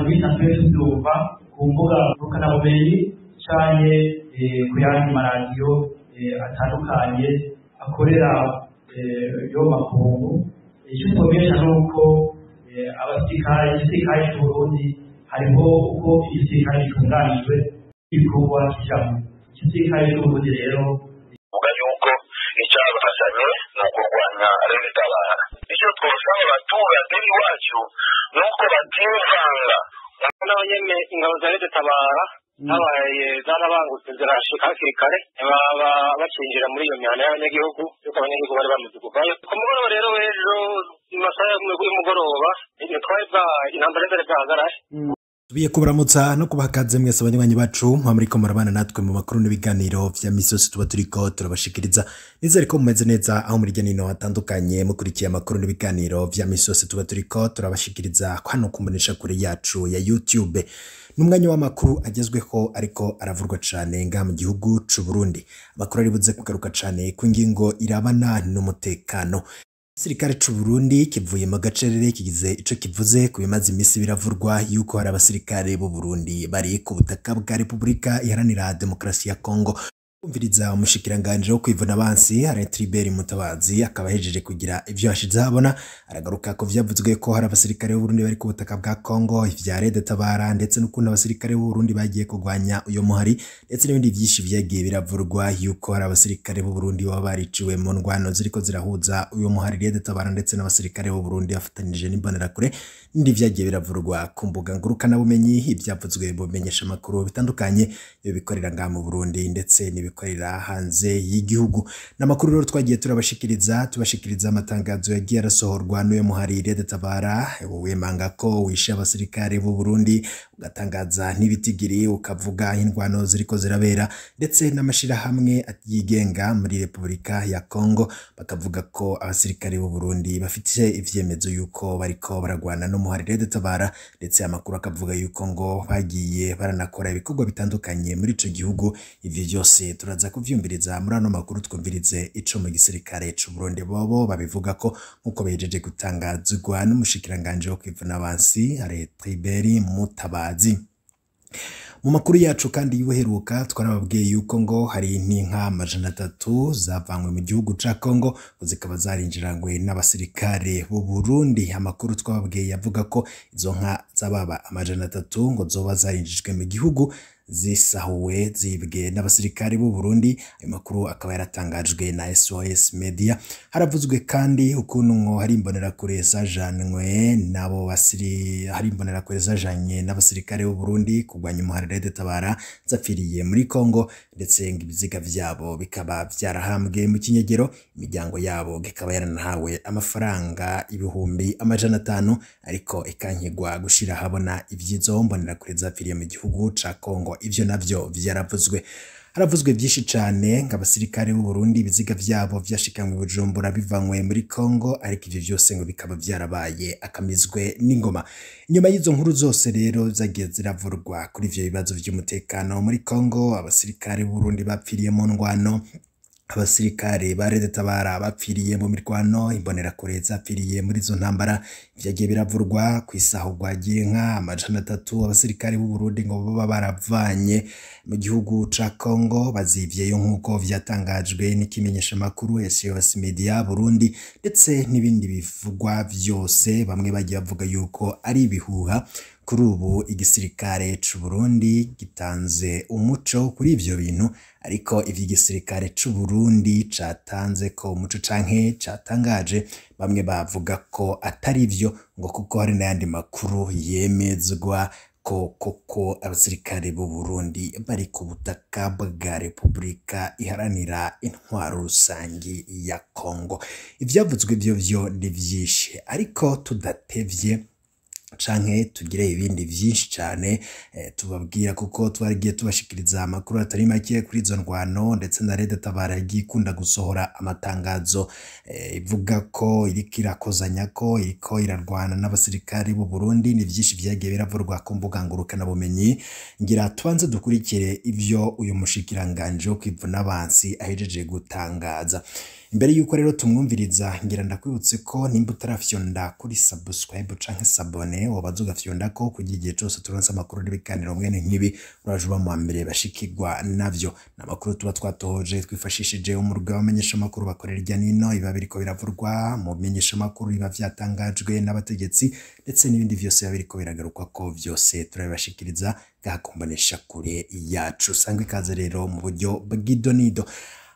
Bisanzwe tubyumva ku mbuga ngurukanabumenyi canke ku yandi maradiyo atandukanye akorera yo makungu. Icyo twobesha ni uko abasirikare, igisirikare c'Uburundi, hariho uko igisirikare gitunganijwe, ibikorwa kijamwo igisirikare c'Uburundi rero. Vuga yuko icyabazanye ni ukurwanya Red Tabara. Icyo twosaba abaturage b'iwacu ni uko bativanga. Naho nyene ingabo za Red Tabara habaye zarabangutse, zirashika hakiri kare, baba bacinjira muri iyo mihana y'abanyagihugu, yuko abanyagihugu bari bamaze kuvayo. Ku mugoroba rero w'ejo, mu masaha y'umugoroba, twari bwa intambara zari bwahagarare. Tubiye kubaramutsa no kubahakaze mwese abanywanyi bacu muriko murabana natwe mu makuru n'ibiganiro vya misi yose tuba turiko turabashikiriza. Nizere ko mumeze neza aho muri hirya nino hatandukanye, mukurikiye amakuru n'ibiganiro vya misi yose tuba turiko turabashikiriza hano kumbonesha kure yacu ya YouTube. N'umwanya w'amakuru agezweho ariko aravurwa cane ngaha mu gihugu c'u Burundi. Amakuru ari buze kugaruka cane ku ngingo irabana n'umutekano. Igisirikare c'u Burundi kivuye mu gacerere, kigize ico kivuze ku bimaze imisi biravurwa yuko hari abasirikare b'u Burundi bari ku butaka bwa Repubulika Iharanira Demokarasi ya Kongo. Kumviriza umushikiranganje wo kwivuna abansi Alain Tribert Mutabazi, akaba ahejeje kugira ivyo yashize ahabona, aragaruka ko vyavuzwe ko hari abasirikare b'u Burundi bari ku butaka bwa Kongo, ivya Red Tabara, ndetse n'ukuntu abasirikare b'u Burundi bagiye kurwanya uyo muhari, ndetse n'ibindi vyinshi vyagiye biravurwa yuko hari abasirikare b'u Burundi baba bariciwe mu ndwano ziriko zirahuza uyo muhari Red Tabara ndetse n'abasirikare b'u Burundi bafatanije n'Imbonerakure, n'ibindi vyagiye biravurwa ku mbuga ngurukanabumenyi, ivyavuzwe mu bimenyeshamakuru bitandukanye bikorera ngaha mu Burundi ndetse n'ibikorera hanze y'igihugu. N'amakuru rero twagiye turabashikiriza, tubashikiriza amatangazo yagiye arasohorwa n'uyo muhari Red Tabara, wemanga ko wishe abasirikare b'u Burundi, ugatangaza n'ibitigiri, ukavuga indwano ziriko zirabera, ndetse n'amashirahamwe yigenga muri Repubulika ya Kongo bakavuga ko abasirikare b'u Burundi bafite ivyemezo yuko bariko baragwana n'umuhari Red Tabara, ndetse amakuru akavuga yuko ngo bagiye baranakora ibikorwa bitandukanye muri ico gihugu. Ivyo vyose turaza kuvyumviriza muri ano makuru, twumvirize ico mu gisirikare c'u Burundi bobo babivuga ko, nkuko bejeje gutangazwa n'umushikiranganje wo kwivuna abansi Alain Tribert Mutabazi. Mu makuru yacu kandi y'uheruka twarababwiye yuko ngo hari n'inka 300 zavanywe mu gihugu ca Kongo, ngo zikaba zarinjiranywe n'abasirikare b'u Burundi. Amakuru twababwiye yavuga ko izo nka zababa 300 ngo zoba zarinjijwe mu gihugu zisahuwe, zibwe n'abasirikare b'u Burundi. Ayo makuru akaba yaratangajwe na SOS Media. Haravuzwe kandi ukuntu ngo hari imbonerakure zajanwe nabo basiri, hari imbonerakure zajanye n'abasirikare b'u Burundi kurwanya umuhari Red Tabara, zapfiriye muri Kongo, ndetse ngo ibiziga vyabo bikaba vyarahambwe mu kinyegero, imiryango yabo ikaba yaranahawe amafaranga 500,000, ariko ikankigwa gushira habona ivyizo mbonerakure zapfiriye mu gihugu ca Kongo. Ivyo navyo vyaravuzwe. Haravuzwe vyinshi cane ngo abasirikare b'u Burundi ibiziga vyabo vyashikanywe Bujumbura bivanywe muri Kongo, ariko ivyo vyose ngo bikaba vyarabaye akamizwe n'ingoma. Inyuma y'izo nkuru zose rero zagiye ziravurwa kuri ivyo bibazo vy'umutekano muri Kongo, abasirikare b'u Burundi bapfiriye mu ndwano, abasirikare ba Red Tabara bapfiriye mu mirwano, imbonerakure zapfiriye muri izo ntambara, vyagiye biravurwa kw'isahurwa ry'inka 300 abasirikare b'u Burundi ngo baba baravanye mu gihugu ca Kongo bazivyeyo, nk'uko vyatangajwe n'ikimenyeshamakuru SOS Media Burundi, ndetse n'ibindi bivugwa vyose bamwe bagiye bavuga yuko ari ibihuha. Kuri ubu igisirikare c'u Burundi gitanze umuco kuri ivyo bintu, ariko ivy'igisirikare c'u Burundi catanze ko umuco canke catangaje, bamwe bavuga ko atari vyo, ngo kuko hari n'ayandi makuru yemezwa ko koko abasirikare b'u Burundi bari ku butaka bwa Repubulika Iharanira Intwaro Rusangi ya Kongo. Ivyavuzwe vyo vyo ni vyinshi, ariko tudatevye canke tugire ibindi vyinshi cane tubabwira, kuko twaragiye tubashikiriza amakuru atari make kuri izo ndwano, ndetse na Red Tabara yagiye ikunda gusohora amatangazo ivuga ko iriko irakozanya, ko iriko irarwana n'abasirikare b'u Burundi. Ni vyinshi vyagiye biravurwa ku mbuga ngurukanabumenyi. Ngira tubanze dukurikire ivyo uyu mushikiranganje wo kwivuna abansi ahejeje gutangaza. Imbere yuko rero tumwumviriza, ngira ndakwibutse ko nimba utarafyonda kuri subscribe canke s'abonner cane, wobaza ugafyondako kugira igihe cose turonse amakuru n'ibiganiro mwene nk'ibi uraje uba mu mbere bashikirwa navyo. Ni amakuru tuba twatohoje twifashishije umurwi w'abamenyeshamakuru bakorera irya nino, biba biriko biravurwa mu menyeshamakuru, biba vyatangajwe n'abategetsi ndetse n'ibindi vyose biba biriko biragarukwako, vyose turabibashikiriza ngaha kure yacu. Sangwa ikaze rero mu buryo bw'idonido.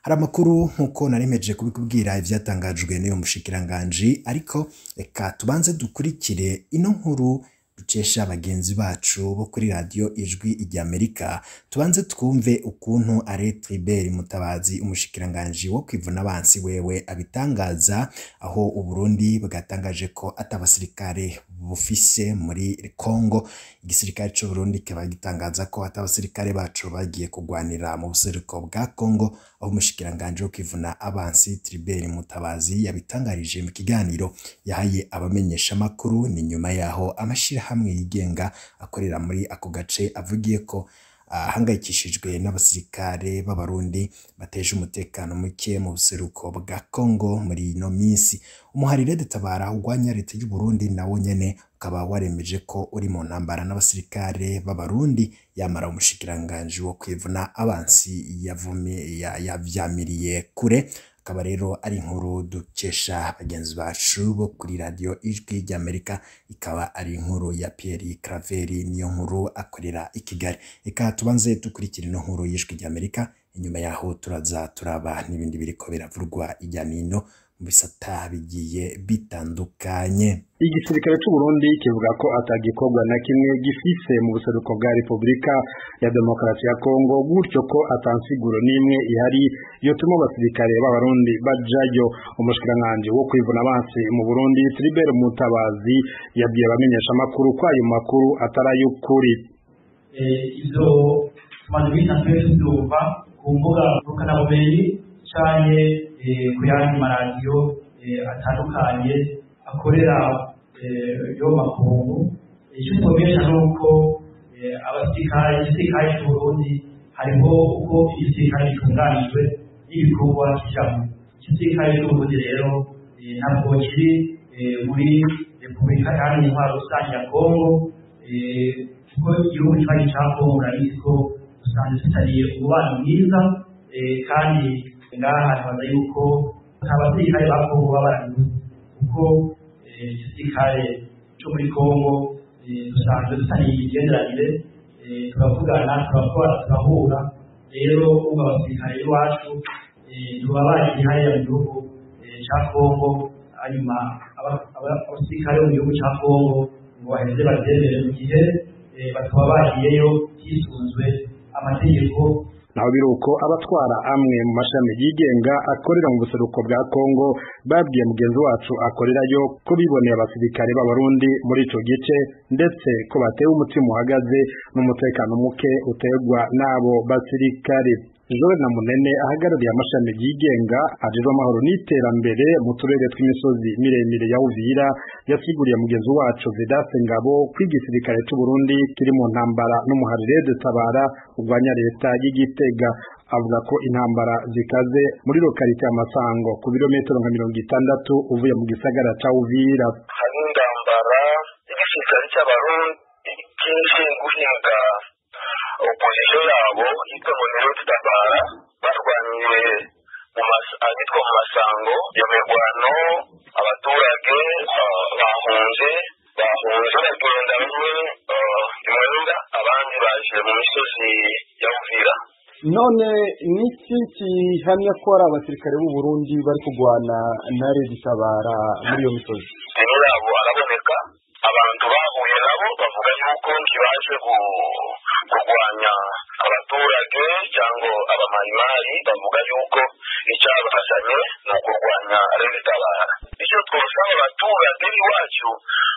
Hari amakuru nk'uko naremeje kubikubwira ivyatangajwe n'uyo mushikiranganji, ariko reka tubanze dukurikire ino nkuru dukesha bagenzi bacu bo kuri radiyo Ijwi ry'Amerika, tubanze twumve ukuntu Alain Tribert Mutabazi, umushikiranganji wo kwivuna abansi, wewe abitangaza, aho Uburundi bwatangaje ko atabasirikare bufise muri Congo. Igisirikare c'u Burundi kikaba gitangaza ko atabasirikare bacu bagiye kugwanira mu buseruko bwa Congo, aho umushikiranganji wo kwivuna abansi Tribert Mutabazi yabitangarije mu kiganiro yahaye abamenyeshamakuru. Ni nyuma yaho amashirahamwe yigenga akorera muri ako gace avugiye ko ahangayikishijwe n'abasirikare b'Abarundi bateje umutekano muke mu buseruko bwa Congo muri ino minsi. Umuharire Tabara urwanya leta y'u Burundi nawo nyene ukaba waremeje ko uri mu ntambara n'abasirikare b'Abarundi, yamara umushikiranganji wo kwivuna abansi yavyamiriye kure. Akaba rero ari inkuru dukesha bagenzi bacu bo kuri radiyo Ijwi ry'Amerika, ikaba ari inkuru ya Pierre Claver, niyo nkuru akorera i Kigali. Reka tubanze dukurikire ino nkuru y'Ijwi ry'Amerika, inyuma yaho turaza turaba n'ibindi biriko biravurwa irya nino mu bisata bigiye bitandukanye. Igisirikare c'u Burundi kivuga ko atagikorwa na kimwe gifise mu buseruko bwa Republika ya Demokarasi ya Kongo, gutyo ko atansiguro n'imwe ihari yotuma abasirikare b'Abarundi bajayo. Umushikiranganji wo kwivuna abansi mu Burundi Tribert Mutabazi yabwiye abamenyeshamakuru ko ayo makuru atari ay'ukuri. Ivyo tumaze iminsi tuvyumva ku mbuga ngurukanabumenyi canke ku yandi maradiyo atandukanye akorera yo makungu. Icyo twobesha ni uko abasirikare, igisirikare c'Uburundi hariho uko igisirikare gitunganijwe n'ibikorwa kijamwo. Igisirikare c'Uburundi rero ntabwo kiri muri Repubulika Iharanira Intwaro Rusange ya Kongo, kuko igihugu kibanyi ca Kongo urabizi ko usanga gifitaniye umubano mwiza, kandi ngaha nibaza yuko nta basirikare ba Kongo baba barabibuze, kuko igisirikare co muri Kongo dusanzwe dufitaniye imigenderanire, turavugana, turakora, turahura. Rero ubu abasirikare b'iwacu ntibaba bagiye hariya mu gihugu ca Kongo, hanyuma abasirikare bo mu gihugu ca Kongo ngo baheze bavyemere mu gihe bakaba bagiyeyo hisunzwe amategeko. Naho biruko, abatwara amwe mu mashami yigenga akorera mu buseruko bwa Kongo babwiye mugenzi wacu akorerayo ko biboneye abasirikare b'Abarundi muri ico gice, ndetse ko batewe umutima uhagaze n'umutekano muke utegwa n'abo basirikare. Joel na Munene ahagarariye amashami yigenga ajejwe amahoro n'iterambere mu turere tw'imisozi miremire ya Uvira yasiguriye mugenzi wacu Vedaste Ngabo ko igisirikare c'u Burundi kiri mu ntambara n'umuharire Tabara urwanya leta y'Igitega. Avuga ko intambara zikaze muri lokalite ya Masango ku birometero nka 60 uvuye mu gisagara ca Uvira. Hari intambara igisirikare c'Abarundi kije guhinga opposition yabo yitwa ngo ni Tabara, barwaniye ahitwa mu Masango. Iyo mirwano abaturage bahunze bagenda bamwe imwenga, abandi baje mu misozi ya Uvira. None niki kihamya ko ari abasirikare b'u Burundi bari kugwana na Tabara muri iyo misozi? Rero yabo araboneka, abantu bahuye nabo bavuga yuko ntibaje kurwanya abaturage cyangwa abamarimari, bavuga yuko icyabazanye ni ukurwanya Tabara. Icyo twosaba abaturage b'iwacu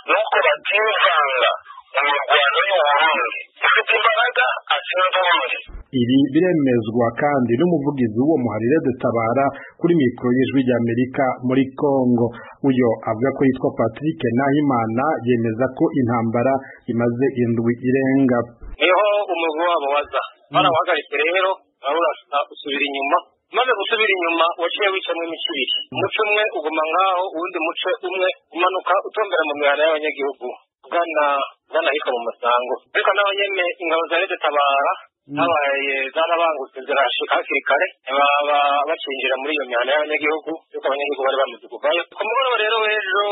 ni uko bativanga mu mirwano y'Uburundi, ufite imbaraga atsinda uwundi. Ibi biremezwa kandi n'umuvugizi w'uwo muharire Tabara kuri mikoro y'Ijwi ry'Amerika muri Kongo. Uyo avuga ko yitwa Patrick Nahimana, yemeza ko intambara imaze indwi irenga. Niho umugwi wabo waza barawuhagaritse, rero barurasa usubira inyuma. Maze gusubira inyuma waciye wicamwo imice ibiri, umuce umwe uguma ngaho, uwundi muce umwe umanuka utombera mu mihana y'abanyagihugu. ugana ahitwa mu Masango. Ariko naho nyene ingabo za Leta Tabara habaye zarabangutse zirashika hakiri kare, baba bacinjira muri iyo mihana y'abanyagihugu, yuko abanyagihugu bari bamaze kuvayo. Ku mugoroba rero w'ejo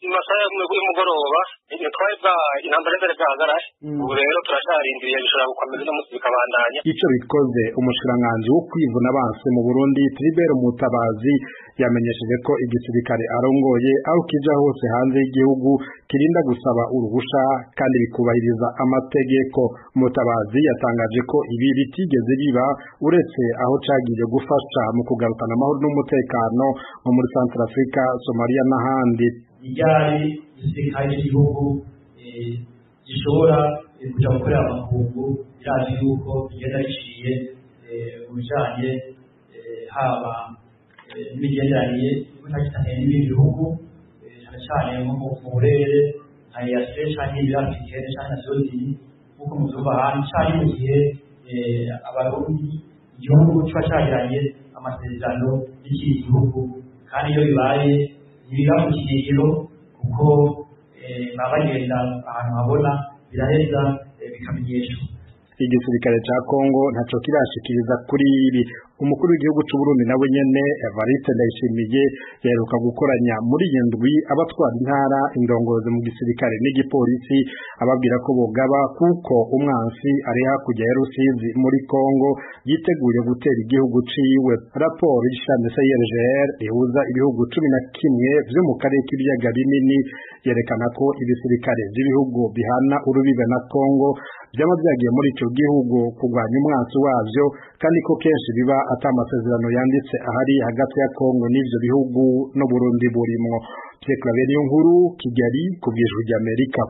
mu masaha y'umugoroba twari bwa intambara zari bwahagaraye. Ubu rero turacarindiriye, bishobora gukomeza uno munsi bikabandanya. Ico bikoze, umushikiranganji wo kwivuna abansi mu Burundi Tribert Mutabazi yamenyesheje ko igisirikare arongoye aho kija hose hanze y'igihugu kirinda gusaba uruhusha kandi bikubahiriza amategeko. Mutabazi yatangaje ko ibi bitigeze biba uretse aho cagiye gufasha mu kugarukana amahoro n'umutekano nko muri Centrafrica, Somalia n'ahandi. Ryari igisirikare cy'igihugu gishobora kuja gukorera amakungu birazi yuko bigenda biciye mu bijanye haba n'imigenderanire itandukanye n'ibindi bihugu, cane cane nko mu burere nka EAC canke ibiri africaine canke Nations Unies, nk'uko muvyumva ahandi, canke mu gihe abarundi igihugu kiba cagiranye amasezerano n'ikindi gihugu. Kandi iyo bibaye ntibiba mu kinegero, kuko baba bagenda ahantu habona, biraheza bikamenyeshwa. Igisirikare ca Kongo ntaco kirashikiriza kuri ibi. Umukuru w'igihugu c'u Burundi nawe nyene Evariste Ndayishimiye yaheruka gukoranya muri iyi ndwi abatwara intara, indongozi mu gisirikare n'igipolisi, ababwira ko bogaba kuko umwansi ari hakurya ya Rusizi muri Kongo yiteguye gutera igihugu ciwe. Raporo y'ishami CIRGL rihuza ibihugu 11 vyo mu karere k'ibiyaga binini yerekana ko ibisirikare vy'ibihugu bihana urubibe na Kongo vyaba vyagiye muri ico gihugu kurwanya umwansi wavyo, kandi ko kenshi biba ata amasezerano yanditse ahari hagati ya Kongo n'ivyo bihugu no Burundi burimwo. Pierre Claver Niyonkuru, Kigali, ku bw'Ijwi ry'Amerika.